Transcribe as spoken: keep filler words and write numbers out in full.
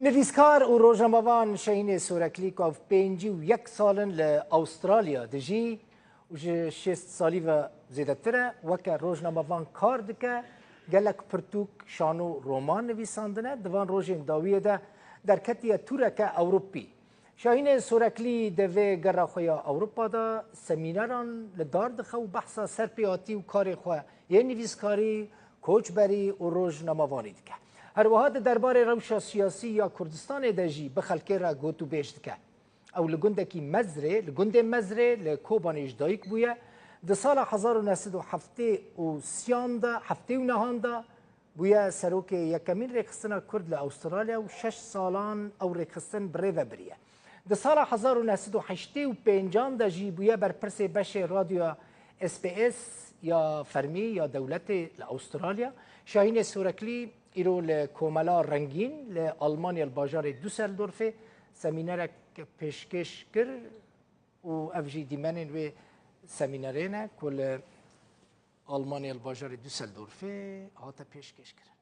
Nivîskar û rojnamevan Şehînê Soreklî ku ev pêncî û yek sal in li Awustralya dijî û ji şêst salî ve zêdetir e, weke rojnamevan kar dike, gelek pirtûk, şano, roman nivîsandine. Di van rojên dawiyê de derketiye tûreke Ewropî. Şahînê Soreklî di vê gera xwe ya Ewropa de semîneran li dar dixe û behsa serpêhatî û karê xwe yê nivîskarî, koçberî û rojnamevanî dike. Her wiha di derbarê rewşa siyasî ya Kurdistanê de jî bi xelkê re gotûbêj dike. Ew li gundekî Mezrê, li gundê Mezrê li Kobanê ji dayik bûye. Di sala hezar û neh sed û heftê û sêyan de, heftê û nehan de bûye serokê yekemîn rêxistina Kurd li Awustralya û şeş salan ew rêxistin bi rê ve biriye. Di sala hezar û neh sed û heştê û pêncan de jî bûye berpirsê beşê radyoya S B S ya fermî ya dewletê li Awustralya. Şahînê Soreklî îro li Komela Rengîn li Almanya li bajarê Düsseldorfê semînerek pêşkêş kir û ev jî dîmenên wê semînerê ne ku li Almanya li bajarê Düsseldorfê hate pêşkêş kirin.